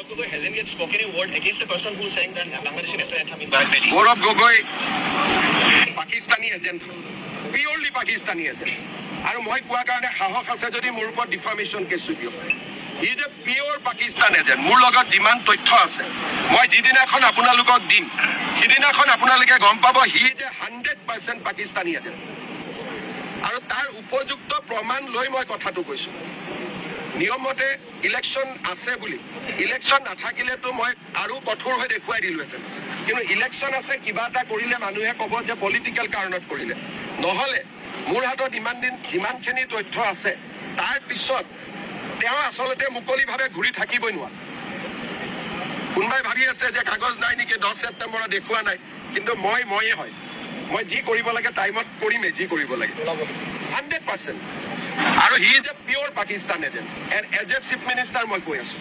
Gogoi hasn't yet spoken a word against the person who sang the Bangladeshi national anthem in Barak Valley. Gaurav Gogoi Pakistani agent, purely Pakistani agent. আৰু মই কোৱাৰ কাৰণে সাহস আছে যদি মোৰ ওপৰত ডিফামেশ্যন কেছো দিয়ক। He is a pure Pakistan agent. মোৰ লগত যিমান তথ্য আছে, মই যিদিনাখন আপোনালোকক দিম, সিদিনাখন আপোনালোকে গম পাব he is a 100% Pakistani agent. আৰু তাৰ উপযুক্ত প্ৰমাণ লৈ মই কথাটো কৈছোঁ। নিয়মমতে ইলেকশ্যন আছে বুলি, ইলেকশ্যন নাথাকিলেতো মই আৰু কঠোৰ হৈ দেখুৱাই দিলোহেঁতেন। কিন্তু ইলেকশ্যন আছে, কিবা এটা কৰিলে মানুহে ক'ব যে পলিটিকেল কাৰণত কৰিলে। নহ'লে মোৰ হাতত ইমান দিন যিমানখিনি তথ্য আছে, তাৰ পিছত তেওঁ আচলতে মুকলিভাৱে ঘূৰি থাকিবই নোৱাৰে। কোনোবাই ভাবি আছে যে কাগজ নাই নেকি, 10 ছেপ্টেম্বৰত দেখুওৱা নাই। কিন্তু মই ময়ে হয়, মই যি কৰিব লাগে টাইমত কৰিমেই, যি কৰিব লাগে 100%। আৰু he is a pure Pakistan agent and as a chief minister মই কৈ আছো।